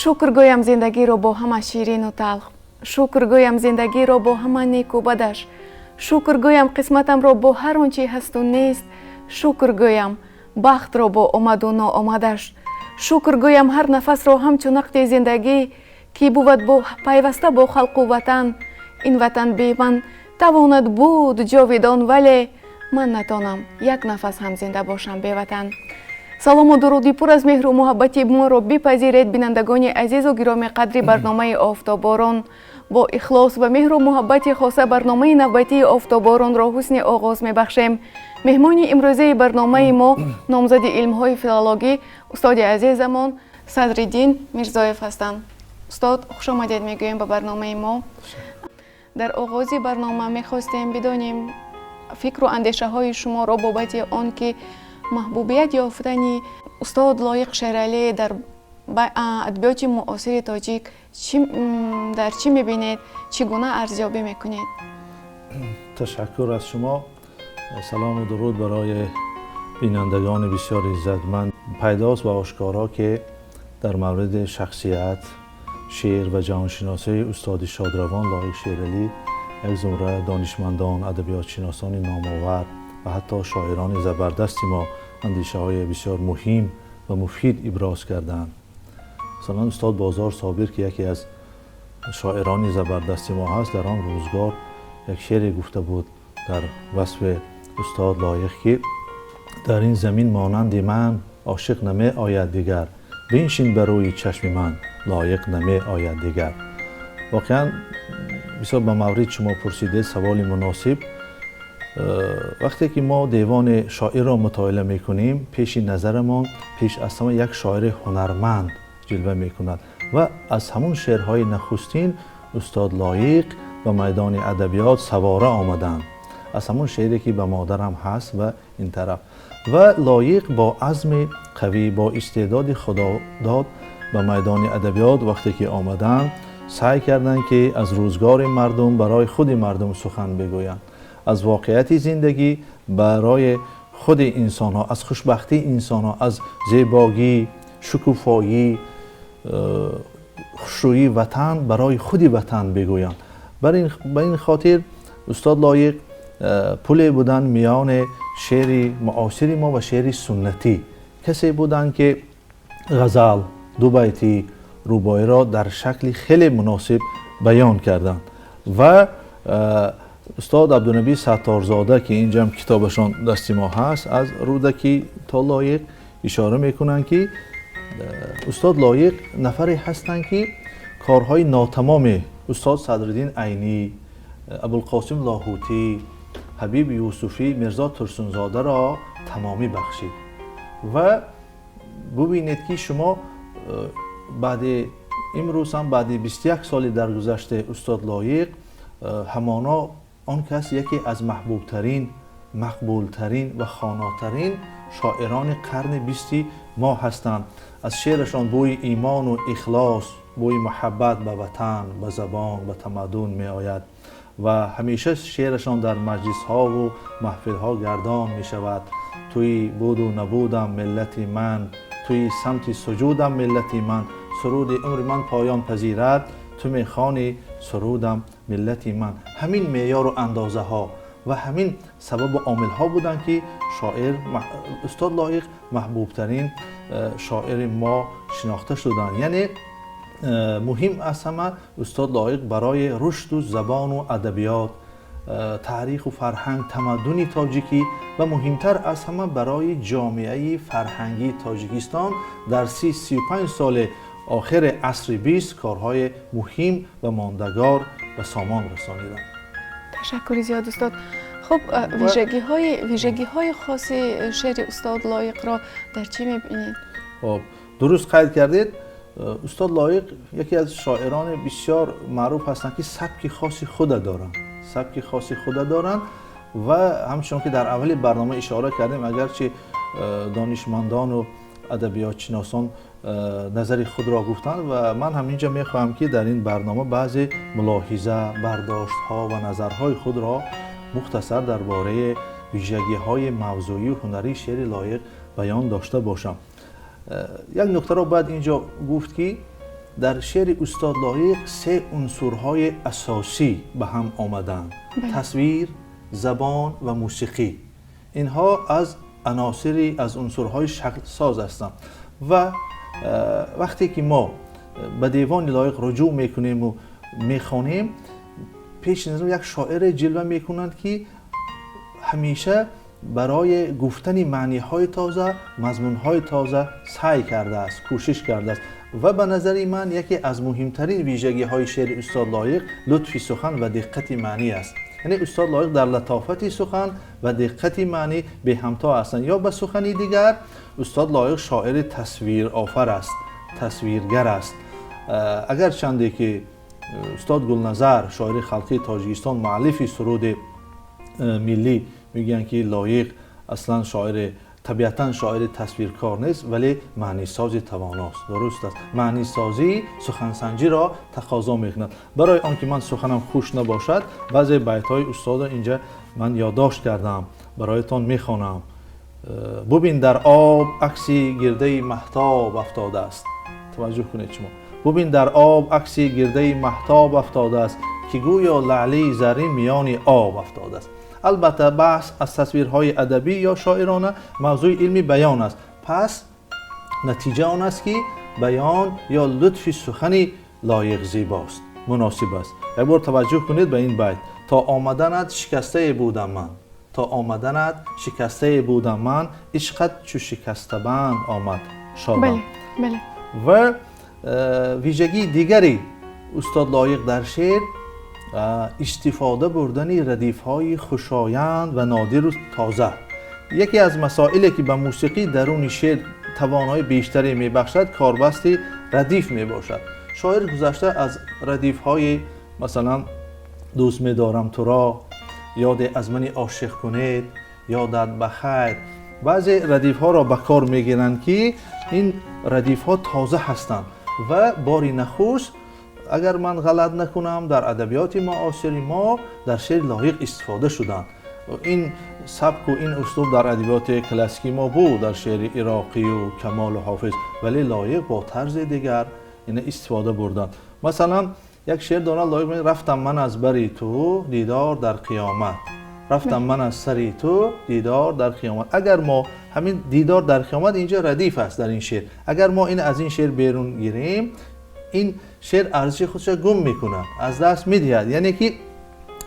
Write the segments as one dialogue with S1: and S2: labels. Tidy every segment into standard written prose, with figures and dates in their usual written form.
S1: Шукр гӯям зиндагиро бо ҳама ширину талх, шукр гӯям зиндагиро бо ҳама неку бадаш, шукр гӯям қисматамро бо ҳар он чи ҳасту нест, шукр гӯям бахтро бо омаду ноомадаш, шукр гӯям ҳар нафасро ҳамчу нақди зиндагӣ, ки бувад пайваста бо халқу ватан. Ин ватан бе ман тавонад буд ҷовидон, вале ман натонам як нафас ҳам зинда бошам беватан. Салому дуруди пур аз меҳру муҳаббати моро бипазиред, бинандагони азизу гиромиқадри барномаи «Офтоборон». Бо ихлос ва меҳру муҳаббати хоса барномаи навбатии «Офтоборонро» ҳусни оғоз мебахшем. Меҳмони имрӯзаи барномаи мо номзади илмҳои филологӣ, устоди азизамон Садриддин Мирзоев ҳастанд. Устод, хушомадед мегӯем ба барномаи мо. Дар оғози барнома мехостем бидонем фикру андешаҳои шуморо бобати он ки маҳбубият ёфтани устод Лоиқ Шералӣ дар адабиёти муосири тоҷик дар чӣ мебинед, чӣ гуна арзёбӣ мекунед?
S2: Ташаккур аз шумо. Салому дуруд барои бинандагони бисёр иззатманд. Пайдост ва ошкоро, ки дар мавриди шахсият, шеър ва ҷаҳоншиносии устоди шодравон Лоиқ Шералӣ як зумра донишмандон, адабиётшиносони номовар ва ҳатто шоирони забардасти мо андешаҳои бисёр муҳим ва муфид иброз карданд. Масалан, устод Бозор Собир, ки яке аз шоирони забардасти мо ҳаст, дар он рӯзгор як шеъре гуфта буд дар васфи устод Лоиқ, ки дар ин замин монанди ман ошиқ намеояд дигар, биншин ба рӯи чашми ман, лоиқ намеояд дигар. Воқеан, бисёр ба маврид шумо пурсидед, саволи муносиб. Вақте ки мо девони шоирро мутолиа мекунем, пеши назарамон пеш аз ҳама як шоири ҳунарманд ҷилва мекунад ва аз ҳамун шеърҳои нахустин устод Лоиқ ба майдони адабиёт савора омаданд, аз ҳамун шеъре ки «Ба модарам» ҳаст ва ин тараф. Ва Лоиқ бо азми қавӣ, бо истеъдоди худодод ба майдони адабиёт вақте ки омаданд, саъй карданд, ки аз рӯзгори мардум барои худи мардум сухан бигӯянд, аз воқеияти зиндагӣ барои худи инсонҳо, аз хушбахтии инсонҳо, аз зебогӣ, шукуфоӣ, хушрӯии ватан барои худи ватан бигӯянд. Ба ин хотир устод Лоиқ пуле буданд миёни шеъри муосири мо ва шеъри суннатӣ. Касе буданд, ки ғазал, дубайтӣ, рубоиро дар шакли хеле муносиб баён карданд. Ва устод Абдунабӣ Сатторзода, ки инҷам китобашон дасти мо ҳаст, «Аз Рӯдакӣ то Лоиқ», ишора мекунанд, ки устод Лоиқ нафаре ҳастанд, ки корҳои нотамоми устод Садриддин Айнӣ, Абулқосим Лоҳутӣ, Ҳабиб Юсуфӣ, Мирзо Турсунзодаро тамомӣ бахшид. Ва бубинед, ки шумо баъди имрӯз ҳам, баъди 21 соли даргузашти устод Лоиқ, ҳамоно он кас яке аз маҳбубтарин, мақбултарин ва хонотарин шоирони қарни бисти мо ҳастанд. Аз шеърашон бӯи имону ихлос, бӯи муҳаббат ба ватан, ба забон, ба тамаддун меояд ва ҳамеша шеърашон дар маҷлисҳову маҳфилҳо гардон мешавад. Туи буду набудам, миллати ман, туи самти суҷудам, миллати ман, суруди умри ман поён пазирад, ту мехонӣ сурудам, миллати ман. Ҳамин меъёру андозаҳо ва ҳамин сабабу омилҳо буданд, ки шоир устод Лоиқ маҳбубтарин шоири мо шинохта шуданд. Яъне муҳим аз ҳама, устод Лоиқ барои рушду забону адабиёт, таъриху фарҳанг, тамаддуни тоҷикӣ ва муҳимтар аз ҳама барои ҷомеаи фарҳангии Тоҷикистон дар 30-35 соли охири асри бист корҳои муҳим ва мондагор ба сомон расониданд.
S1: Ташаккури зиёд, устод. Хуб, вижагиҳои хоси шеъри устод Лоиқро дар чӣ мебинед?
S2: Хуб, дуруст қайд кардед. Устод Лоиқ яке аз шоирони бисёр маъруф ҳастанд, ки сабки хоси худа доранд, сабки хоси худа доранд. Ва ҳамчунон ки дар аввали барнома ишора кардем, агарчи донишмандону адабиётшиносон назари худро гуфтанд, ва ман ҳам инҷа мехоҳам, ки дар ин барнома баъзе мулоҳиза, бардоштҳо ва назарҳои худро мухтасар дар бораи вижагиҳои мавзӯию ҳунарии шеъри Лоиқ баён дошта бошам. Як нуктаро бояд инҷо гуфт, ки Дар шеъри устод Лоиқ се унсурҳои асосӣ ба ҳам омаданд: тасвир, забон ва мусиқӣ. Инҳо аз аносири, аз унсурҳои шаклсоз ҳастанд ва вақте ки мо ба девони Лоиқ руҷӯъ мекунем ва мехонем, пеш аз як шоире ҷилва мекунанд, ки ҳамеша барои гуфтани маъниҳои тоза, мазмунҳои тоза саъй кардааст, кӯшиш кардааст. Ва ба назари ман яке аз муҳимтарин вижагиҳои шеъри устод Лоиқ лутфи сухан ва диққати маънӣ аст. Яъне устод Лоиқ дар латофати сухан ва диққати маънӣ беҳамто ҳастанд. Ё ба сухани дигар, устод Лоиқ шоири тасвирофар аст, тасвиргар аст. Агарчанде ки устод Гулназар, шоири халқии Тоҷикистон, муаллифи суруди миллӣ, мегӯянд, ки Лоиқ аслан шоири, табиатан шоири тасвиркор нест, вале маънисози тавоност. Дуруст аст, маънисозӣ сухансанҷиро тақозо мекунад. Барои он ки ман суханам хуш набошад, баъзе байтҳои устодро инҷа ман ёддошт кардам, бароятон мехонам. Бубин, дар об акси гирдаи маҳтоб афтодааст. Таваҷҷӯҳ кунед шумо. Бубин, дар об акси гирдаи маҳтоб афтодааст, ки гӯё лаъли заррин миёни об афтодааст. Албатта, баҳс аз тасвирҳои адабӣ ё шоирона мавзӯи илми баён аст. Пас натиҷа он аст, ки баён ё лутфи сухани Лоиқ зебост, муносиб аст. Як бор таваҷҷӯҳ кунед ба ин байт: то омаданат шикастае будам ман, то омаданат шикастае будам ман, ишқат чу шикастабанд омад, шодам. Ва вижагии дигари устод Лоиқ дар шеър истифода бурдани радифҳои хушоянд ва нодиру тоза. Яке аз масоиле, ки ба мусиқӣ даруни шеър тавонои бештаре мебахшад, корбасти радиф мебошад. Шоир гузашта аз радифҳои, масалан, дӯст медорам туро, ёде аз мани ошиқ кунед, ёдат ба хайр, баъзе радифҳоро ба кор мегиранд, ки ин радифҳо тоза ҳастанд ва бори нахуст, агар ман ғалат накунам, дар адабиёти муосири мо дар шеъри Лоиқ истифода шуданд. Ин сабку ин услуб дар адабиёти классикии мо буд, дар шеъри Ироқию Камолу Ҳофиз, вале Лоиқ бо тарзи дигар ина истифода бурданд. Масалан, як шеър дорад Лоиқ: рафтам ман аз бари ту, дидор дар қиёмат, рафтам ман аз сари ту, дидор дар қиёмат. Агар мо ҳамин дидор дар қиёмат инҷо радиф аст дар ин шеър, агар мо ин аз ин шеър берун гирем, ин шеър арзиши худро гум мекунад, аз даст медиҳад. Яъне ки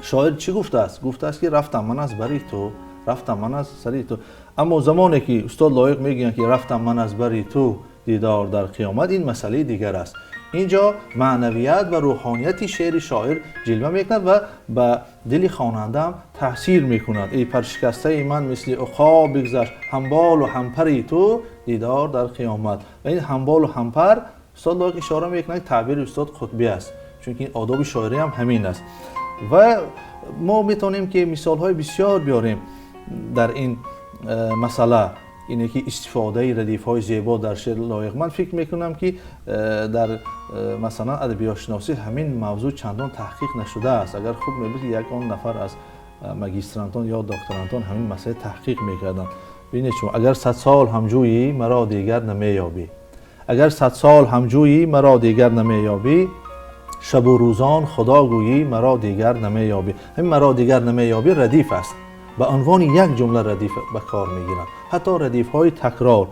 S2: шоир чӣ гуфтааст? Гуфтааст, ки рафтам ман аз бари ту, рафтам ман аз сари ту. Аммо замоне ки устод Лоиқ мегӯянд, ки рафтам ман аз бари ту, дидор дар қиёмат, ин масъалаи дигар аст. Инҷо маънавият ва рӯҳонияти шеъри шоир ҷилва мекунад ва ба дили хонандаам таъсир мекунад. Эй паршикастаи ман, мисли уқоб бигзашт ҳамболу ҳампари ту, дидор дар қиёмат. Ва ин ҳамболу ҳампар, устод Лоиқ ишора мекунад, таъбири устод Қутбӣ аст, чунки ин одоби шоирӣ ҳам ҳамин аст. Ва мо метавонем, ки мисолҳои бисёр биёрем дар ин масъала, ине ки истифодаи радифҳои зебо дар шеъри Лоиқ. Ман фикр мекунам, ки дар масалан адабиётшиносӣ ҳамин мавзӯъ чандон таҳқиқ нашудааст. Агар хуб мебуд, як он нафар аз магистрантон ё докторантон ҳамин масъала таҳқиқ мекарданд. Бинед шумо: агар 100 сол ҳам ҷӯйӣ, маро дигар намеёбӣ, агар 100 сол ҳам ҷӯйӣ, маро дигар намеёбӣ, шабу рӯзон худо гӯйӣ, маро дигар намеёбӣ. Ҳамин маро дигар намеёбӣ радиф аст, ба унвони як ҷумла радиф ба кор мегиранд, ҳатто радифҳои такрор.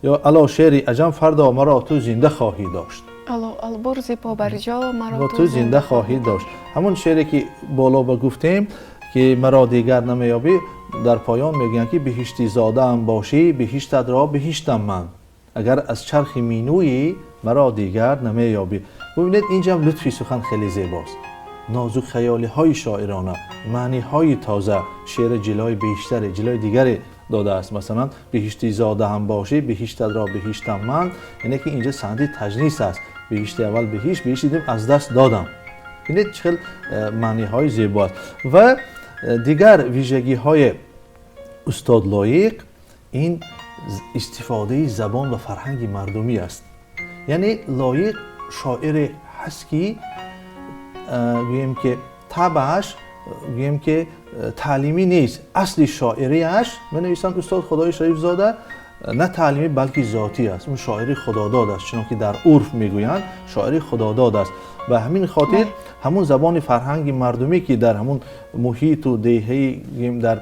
S2: Ё ало шеъри аҷам, фардо маро ту зинда хоҳӣ дошт.
S1: Ало албурзи побарҷо, маро
S2: ту зинда хоҳӣ дошт. Ҳамон шеъре ки боло ба гуфтем, ки маро дигар намеёбӣ, дар поён мегӯянд, ки биҳишти зодаам бошӣ, биҳиштатро биҳиштам ман, агар аз чархи минӯӣ, маро дигар намеёбӣ. Бубинед, инҷа лутфи сухан хеле зебост, нозук хаёлиҳои шоирона, маъниҳои тоза, шеър ҷилои бештаре, ҷилои дигаре додааст. Масалан, биҳишти зода ҳам бошӣ, биҳиштатро биҳиштам ман, яъне ки инҷа санъати таҷнис аст. Биҳишти аввал биҳишт, биҳишти дуввум аз даст додам. Бинед, чӣ хел маъниҳои зебо аст. Ва дигар вижагиҳои устод Лоиқ ин истифодаи забон ва фарҳанги мардумӣ аст. Яъне Лоиқ шоире ҳаст, ки гӯем ки табъаш, гӯем ки таълимӣ нест, асли шоирияш, менависанд устод Худои Шарифзода. на таълимӣ, балки зотӣ аст. Он шоири худодод аст, чунон ки дар урф мегӯянд, шоири худодод аст. Ба ҳамин хотир ҳамун забони фарҳанги мардумӣ, ки дар ҳамун муҳиту деҳаи дар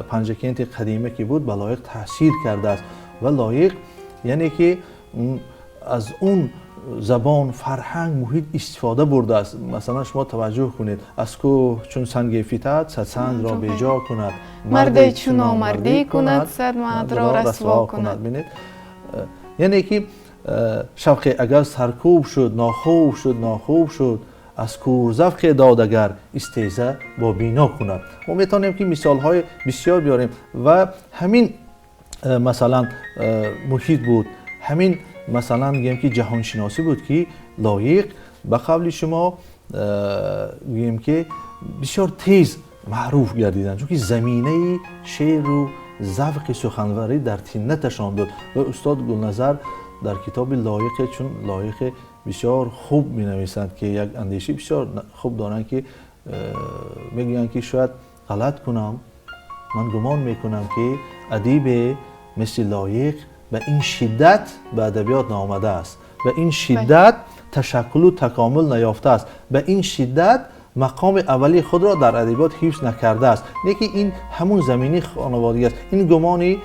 S2: Панҷакенти қадима ки буд, ба Лоиқ таъсир кардааст ва Лоиқ, яъне ки аз он забон, фарҳанг, муҳит истифода бурдааст. Масалан, шумо таваҷҷӯҳ кунед: аз кӯҳ чун санге фитад, сад сангро беҷо кунад,
S1: марде чун номардӣ кунад, сад мардро расво кунад.
S2: Бинед, яъне ки шавқе агар саркӯб шуд, нохуб шуд, нохуб шуд, аз кӯр завқе дод агар, истеза бо бино кунад. Мо метавонем ки мисолҳои бисёр биёрем ва ҳамин масалан муҳит буд, ҳамин масалан гӯем ки ҷаҳоншиносӣ буд, ки Лоиқ, ба қавли шумо, гӯем ки бисёр тез маъруф гардиданд, чунки заминаи шеъру завқи суханварӣ дар тиннаташон буд. Ва устод Гулназар дар китоби Лоиқе чун Лоиқе бисёр хуб менависанд, ки як андешаи бисёр хуб доранд, ки мегӯянд ки шояд ғалат кунам, ман гумон мекунам, ки адибе мисли Лоиқ ба ин шиддат ба адабиёт наомадааст, ба ин шиддат ташаккулу такомул наёфтааст, ба ин шиддат мақоми аввалии худро дар адабиёт ҳифз накардааст. Не ки ин ҳамун замини хонаводагӣ аст. Ин гумони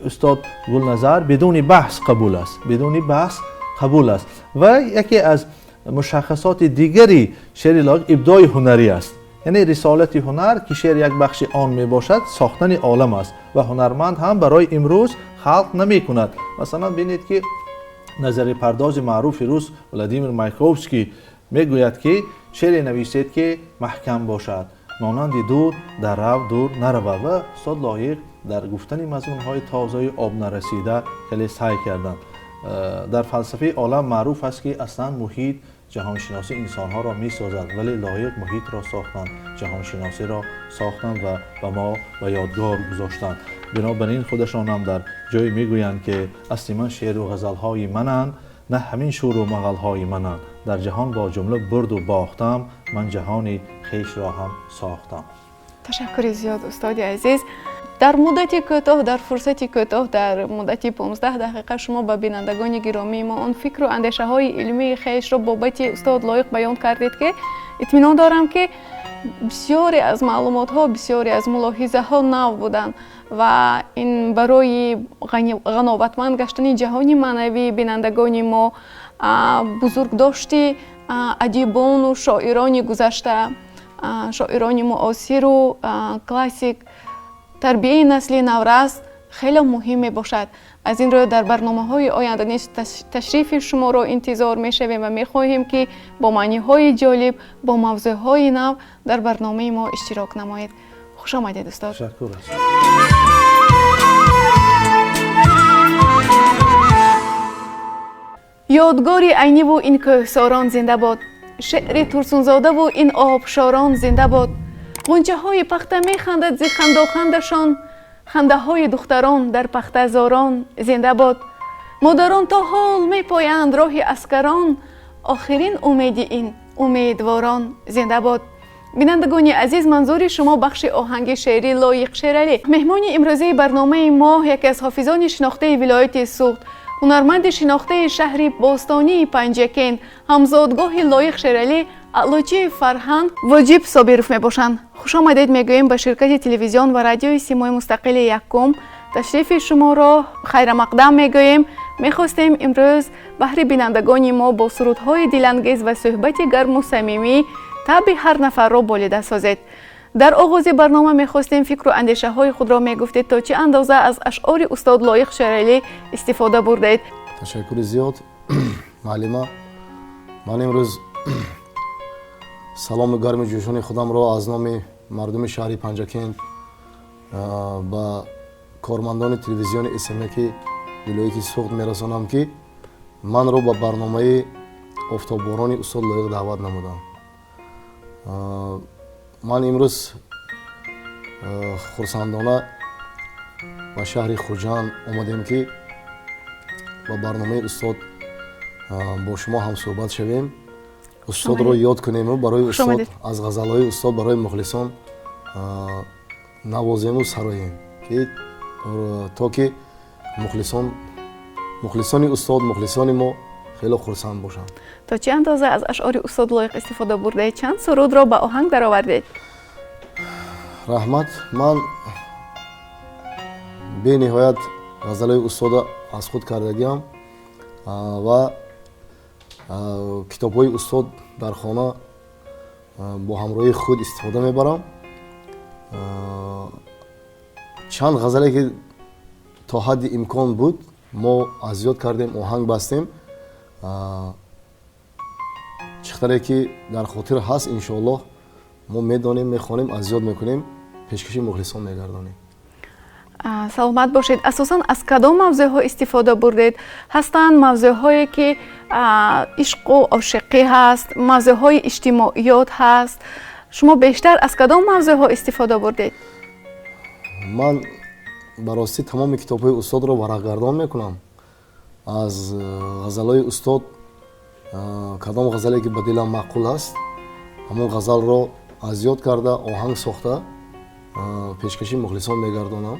S2: устод Гулназар бидуни баҳс қабул аст, бидуни баҳс қабул аст. Ва яке аз мушаххасоти дигари шеъри Лоиқ ибдои ҳунарӣ аст, яъне рисолати ҳунар, ки шеър як бахши он мебошад, сохтани олам аст ва ҳунарманд ҳам барои имрӯз халқ намекунад. Масалан, бинед ки назарипардози маъруфи рус Владимир Маяковский мегӯяд, ки шеъре нависед, ки маҳкам бошад, монанди дур дар рав дур наравад. Ва устод Лоиқ дар гуфтани мазмунҳои тозаи обнарасида хеле саъй карданд. Дар фалсафаи олам маъруф аст, ки аслан муҳит, ҷаҳоншиносӣ инсонҳоро месозад, вале Лоиқ муҳитро сохтанд, ҷаҳоншиносиро сохтанд ва ба мо ба ёдгор гузоштанд. Бинобар ин худашонам дар ҷое мегӯянд, ки асли ман шеъру ғазалҳои мананд, на ҳамин шӯру мағалҳои мананд. Дар ҷаҳон бо ҷумла бурду бохтам, ман ҷаҳони хешро ҳам сохтам.
S1: Ташаккури зиёд, устоди азиз. Дар муддати кӯтоҳ, дар фурсати кӯтоҳ, дар муддати 15 дақиқа шумо ба бинандагони гиромии мо он фикру андешаҳои илмии хешро бобати устод Лоиқ баён кардед, ки итминон дорам, ки бисёре аз маълумотҳо, бисёре аз мулоҳизаҳо нав буданд ва ин барои ғановатманд гаштани ҷаҳони маънавии бинандагони мо, бузургдошти адибону шоирони гузашта, шоирони муосиру классик, тарбияи насли наврас хеле муҳим мебошад. Аз ин рӯ дар барномаҳои оянда низ ташрифи шуморо интизор мешавем ва мехоҳем, ки бо маъниҳои ҷолиб, бо мавзӯъҳои нав дар барномаи мо иштирок намоед. Хуш омадед, устод.
S2: Ташаккур.
S1: Ёдгори Айниву ин кӯҳсорон зинда бод, шеъри Турсунзодаву ин обшорон зинда бод. Ғунчаҳои пахта механдад зи хандохандашон, хандаҳои духтарон дар пахтазорон зинда бод. Модарон то ҳол мепоянд роҳи аскарон, охирин умеди ин умедворон зинда бод. Бинандагони азиз, манзури шумо бахши оҳанги шеърӣ Лоиқ Шералӣ. Меҳмони имрӯзаи барномаи мо яке аз ҳофизони шинохтаи вилояти Суғд, ҳунарманди шинохтаи шаҳри бостонии Панҷакент, ҳамзодгоҳи Лоиқ Шералӣ, аълочии фарҳанг Воҷиб Собиров мебошанд. Хуш омадед мегӯем ба ширкати телевизион ва радиои Симои мустақили якум. Ташрифи шуморо хайрамақдам мегӯем. Мехостем имрӯз баҳри бинандагони мо бо сурудҳои дилангез ва суҳбати гарму самимӣ табъи ҳар нафарро болида созед. Дар оғози барнома мехостем фикру андешаҳои худро мегуфтед, то чӣ андоза аз ашъори устод Лоиқ Шералӣ истифода бурдаед.
S3: Ташаккури зиёд, муаллима. Ман имрӯз салому гарми ҷӯшони худамро аз номи мардуми шаҳри Панҷакент ба кормандони телевизиони СМКи вилояти Суғд мерасонам, ки манро ба барномаи офтобборони устод Лоиқ даъват намуданд. Ман имрӯз хурсандона ба шаҳри Хуҷанд омадем, ки ба барномаи устод бо шумо ҳамсӯҳбат шавем, устодро ёд кунему барои устод аз ғазалҳои устод барои мухлисон навозему сароем, ки то ки Мухлисон, мухлисони устод, мухлисони мо хеле хурсанд бошанд.
S1: То чӣ андоза аз ашъори устод Лоиқ истифода бурдаед? Чанд сурудро ба оҳанг даровардед?
S3: Раҳмат, ман бениҳоят ғазалҳои устода аз худ кардагиам ва китобҳои устод дар хона бо ҳамроҳии худ истифода мебарам. Чанд ғазале ки то ҳадди имкон буд мо аз ёд кардем, оҳанг бастем. Чӣ хеле ки дар хотир ҳаст, иншоаллоҳ мо медонем, мехонем, аз ёд мекунем, пешкаши мухлисон мегардонем.
S1: Саломат бошед. Асосан аз кадом мавзӯъҳо истифода бурдед? Ҳастанд мавзӯъҳое ки ишқу ошиқӣ ҳаст, мавзӯъҳои иҷтимоиёт ҳаст. Шумо бештар аз кадом мавзӯъҳо истифода бурдед?
S3: Ман ба ростӣ тамоми китобҳои устодро варақгардон мекунам. Аз ғазалҳои устод кадом ғазале ки ба дилам маъқул аст, ҳамон ғазалро аз ёд карда, оҳанг сохта, пешкаши мухлисон мегардонам.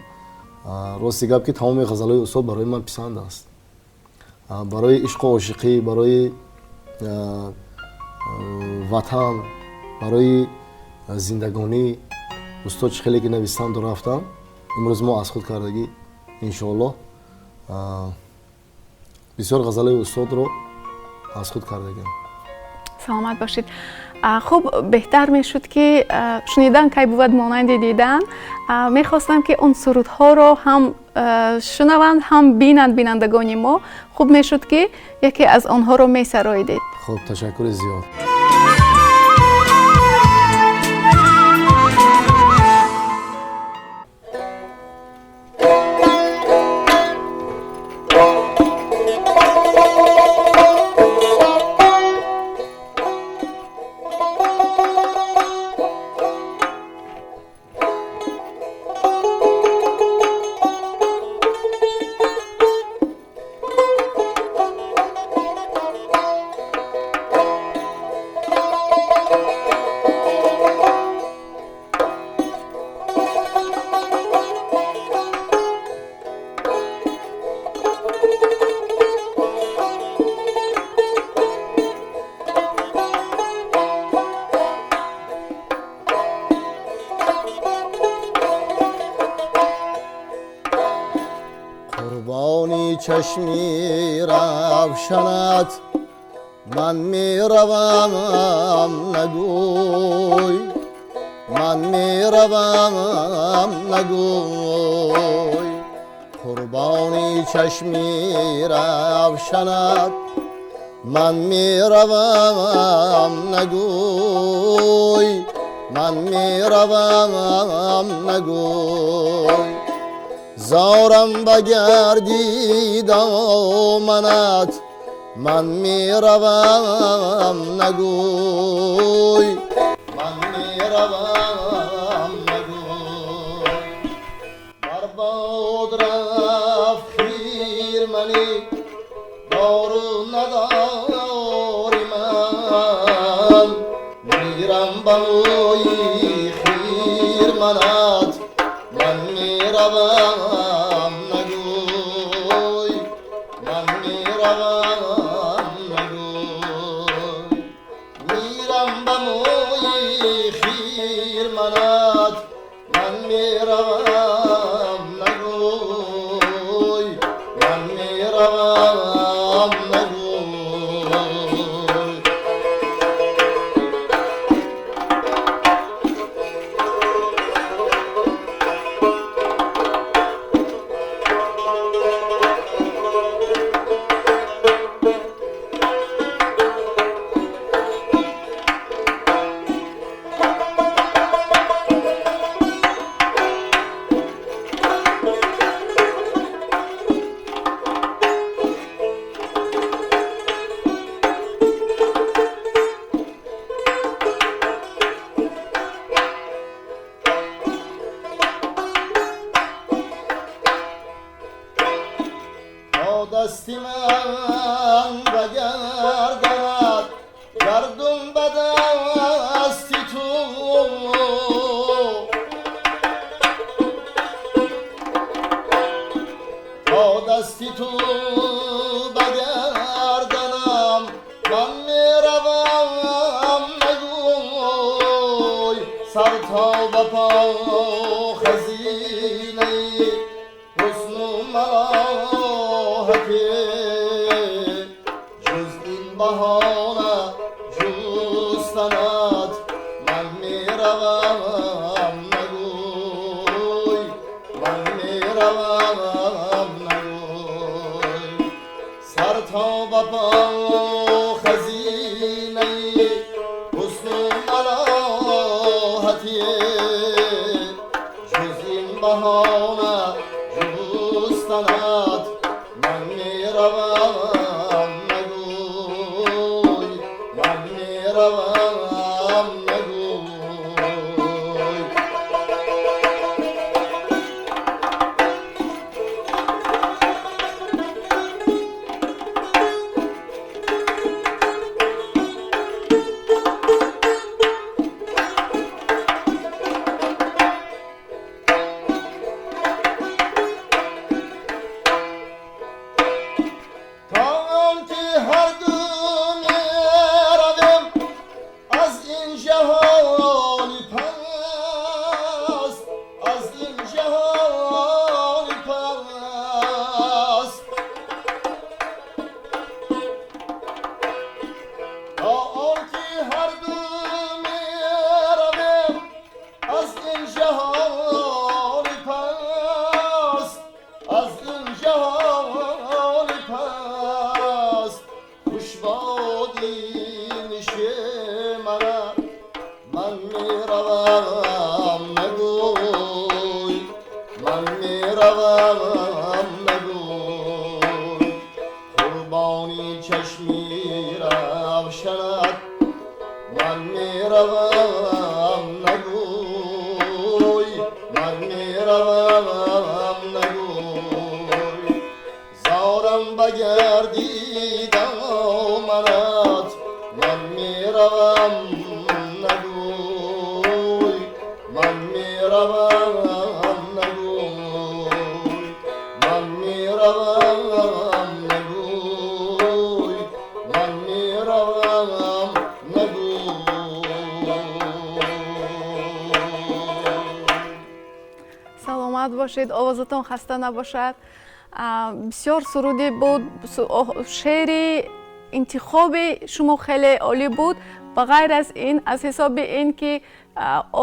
S3: Рости гап ки тамоми ғазалҳои устод барои ман писанд аст. Барои ишқу ошиқӣ, барои ватан, барои зиндагонӣ устод чӣ хеле ки навистанду рафтам, имрӯз мо аз худ кардагӣ иншоаллоҳ бисёр ғазалҳои устодро аз худ кардагиам.
S1: Саломат бошед. Хуб, беҳтар мешуд ки шунидан кай бувад монанди дидан. Мехостам ки он сурудҳоро ҳам шунаванд, ҳам бинанд бинандагони мо. Хуб мешуд ки яке аз онҳоро месароидед.
S3: Хуб, ташаккури зиёд. Чашми равшанат ман меравам нагӯй, ман меравам нагӯй, қурбони чашми равшанат ман меравам нагӯй, ман меравам нагӯй. Зорам багарди доманат ман меравам нагӯй, ман меравам нагӯй. Барбод рафт хирмани дору надори ман, мирам ба мӯи хирманат ман меравам нагӯй, ман меравам нагӯй, мирам ба мӯи хирманат ман меравам нагӯй, ман меравам нагӯй. Дасти ман ба гарданат гардум ба дасти ту, تا دستی تو بگردنم من میروم نگوی سر تا به پا خزینه حسن و ملاحتی جز این بهانه جستنت من میروم نگوی من میروم نگوی سر تا به پا خزینه حسن و ملاحتی جز این بهانه جستنت من میروم نگوی من میروم نگوی. تا آنکه هر دو میرویم از این جهان پست، از این جهان پست، تا آنکه هر دو میرویم از این جهان پست، از این جهان پست، خوش باد این نشیمنه من میروم نگوی من میروم نگوی قربانی چشمی روشنت من میروم نگوی من میروم نگوی زارم بگردی دامنت من میروم نگوی من میروم نگوی من میروم نگوی من میروم نگوی.
S1: Саломат бошед, овозатон хаста набошад. Бисёр суруде буд, шеъри интихоби шумо хеле олӣ буд. Ба ғайр аз ин, аз ҳисоби ин ки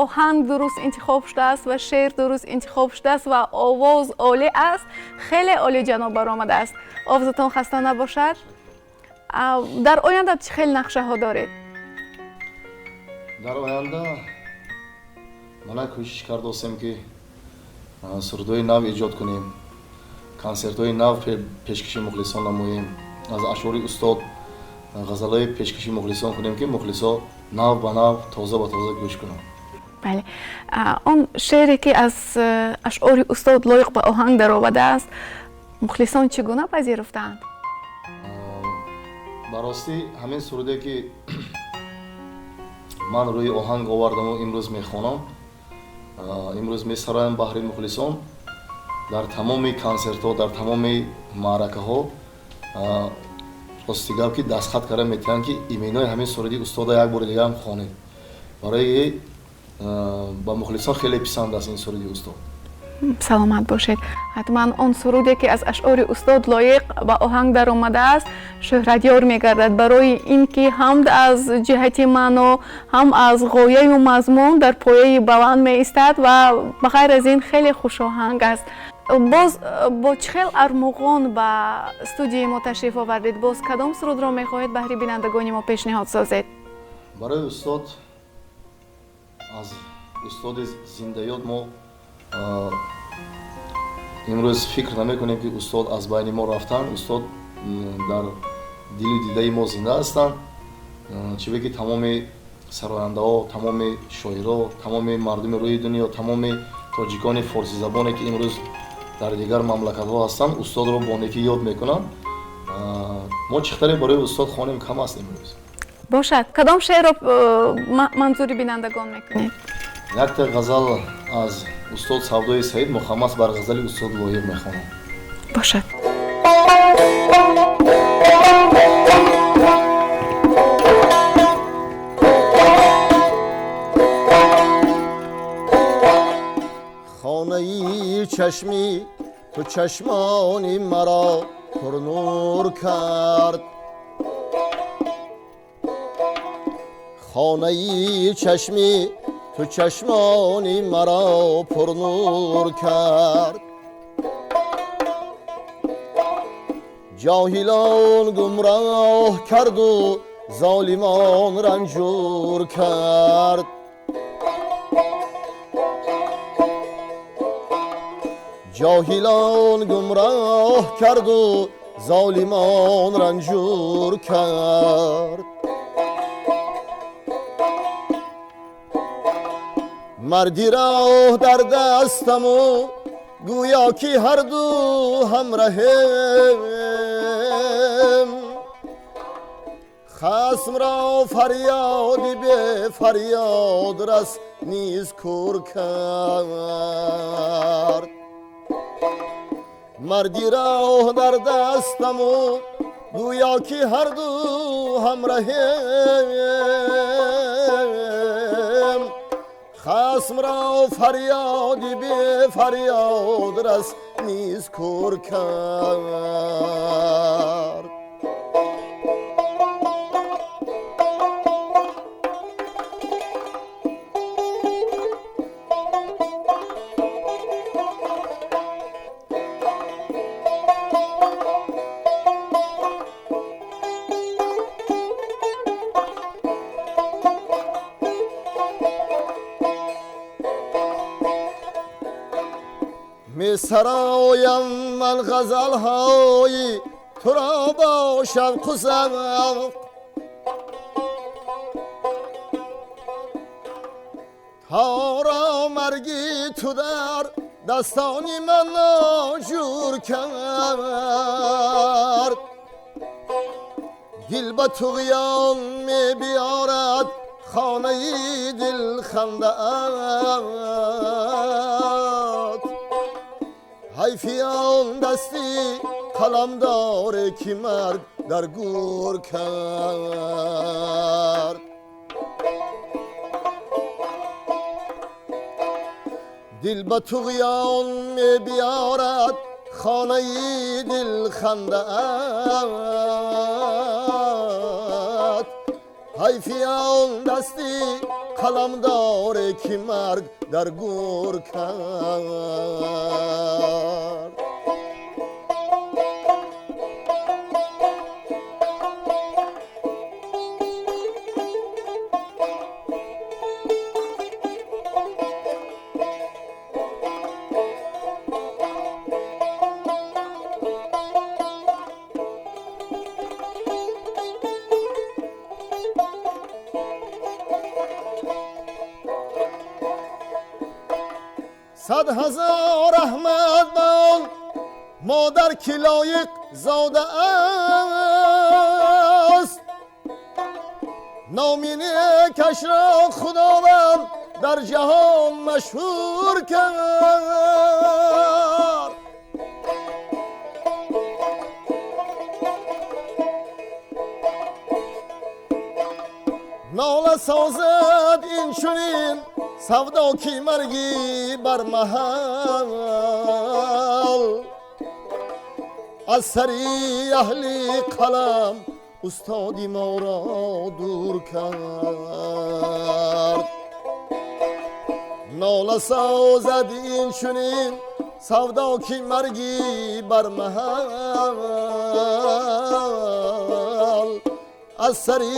S1: оҳанг дуруст интихоб шудааст ва шеър дуруст интихоб шудааст ва овоз олӣ аст, хеле олӣ ҷаноб баромадааст. Овозатон хаста набошад. Дар оянда чӣ хел нақшаҳо доред?
S3: Дар оянда мана кӯшиш кардостем ки сурудҳои нав эҷод кунем, консертҳои нав пешкаши мухлисон намоем, аз ашъори устод ғазалҳои пешкаши мухлисон кунем ки мухлисо нав ба нав, тоза ба тоза гӯш кунанд.
S1: Бале, он шеъре ки аз ашъори устод Лоиқ ба оҳанг даромадааст, мухлисон чӣ гуна пазируфтаанд?
S3: Ба ростӣ ҳамин суруде ки ман рӯи оҳанг овардаму имрӯз мехонам, имрӯз месароям баҳри мухлисон, дар тамоми консертҳо, дар тамоми маъракаҳо рости гап ки дастхат карда метиҳанд ки именои ҳамин суруди устода як бори дигарам хонед. Барои ба мухлисон хеле писанд аст ин суруди устод.
S1: Саломат бошед. Ҳатман он суруде ки аз ашъори устод Лоиқ ба оҳанг даромадааст шӯҳратёр мегардад, барои ин ки ҳам аз ҷиҳати маъно, ҳам аз ғояю мазмун дар пояи баланд меистад ва ба ғайр аз ин хеле хушоҳанг аст. Боз бо чӣ хел армуғон ба студияи мо ташриф овардед? Боз кадом сурудро мехоҳед баҳри бинандагони мо пешниҳод созед?
S3: Барои устод, аз устоди зиндаёд мо имрӯз фикр намекунем ки устод аз байни мо рафтанд. Устод дар дилу дидаи мо зинда ҳастанд, чиве ки тамоми сарояндаҳо, тамоми шоиро, тамоми мардуми рӯи дунё, тамоми тоҷикони форсизабоне ки имрӯз дар дигар мамлакатҳо ҳастанд, устодро бо некӣ ёд мекунанд. Мо чӣ хатаре барои устод хонем кам аст имрӯз.
S1: Бошад, кадом шеърро манзури бинандагон мекунед?
S3: Якта ғазал аз устод Савдои Саид мухаммас бар ғазали устод Лоиқ мехонам.
S1: Бошад.
S3: Хонаи чашми ту чашмони маро пурнур кард, хонаи чашми ту чашмони маро пурнур кард. Ҷоҳилон гумроҳ карду золимон ранҷур кард. Ҷоҳилон гумроҳ карду золимон ранҷур кард. Марди роҳ дар дастаму гӯё ки ҳарду ҳамраҳем, хасмро фарёди бефарёд рас низ кур кард. Марди роҳ дар дастаму гӯё ки ҳарду ҳамраҳем, хасмро фарёди бефарёд рас низ кур кард. Сароям ман ғазалҳои туро бо шавқу завқ, то марги ту дар дастони ман ноҷур кард. Дил ба туғён мебиёрад хонаи дил хандаат, ҳайфиён дасти қаламдоре ки марг дар гур кард. Дил ба туғён мебиёрад хонаи дил хандаат, ҳайфиён дасти қаламдоре ки марг дар гур кард. Сад ҳазор раҳмат ба он модар ки лоиқ зода аст, номи некашро Худованд дар ҷаҳон машҳур кард. Нола созад ин чунин савдо ки марги бар маҳал, аз сари аҳли қалам устоди моро дур кард. Нола созад ин чунин савдо ки марги бар маҳал, аз сари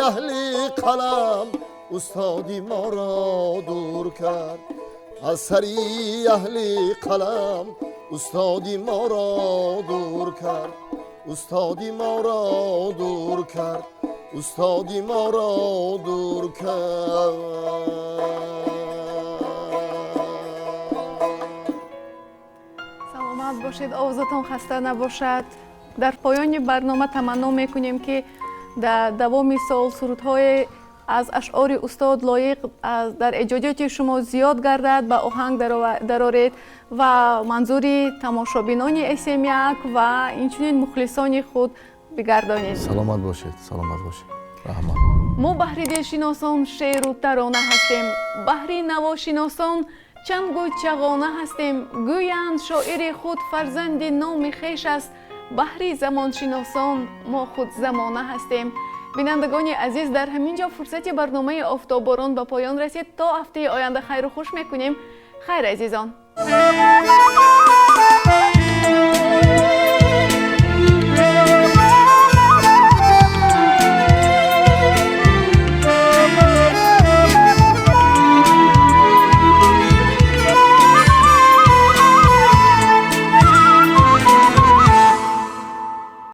S3: аҳли қалам устоди моро дур кард. Аз сари аҳли қалам устоди моро дур кард, устоди моро дур кард, устоди моро дур кард.
S1: Саломат бошед, овозатон хаста набошад. Дар поёни барнома таманно мекунем, ки дар давоми сол сурудҳои Аз ашъори устод Лоиқ дар эҷодиёти шумо зиёд гардад, ба оҳанг дароред ва манзури тамошобинони СМ1 ва инчунин мухлисони худ бигардонед.
S3: Саломат бошед, саломат бошед, раҳмат.
S1: Мо баҳри дилшиносон шеъру тарона ҳастем, баҳри навошиносон чангу чағона ҳастем. Гӯянд, шоири худ фарзанди номи хеш аст, баҳри замоншиносон мо худ замона ҳастем. Бинандагони азиз, дар ҳамин ҷо фурсати барномаи Офтобборон ба поён расид. То ҳафтаи оянда хайру хуш мекунем. Хайр, азизон.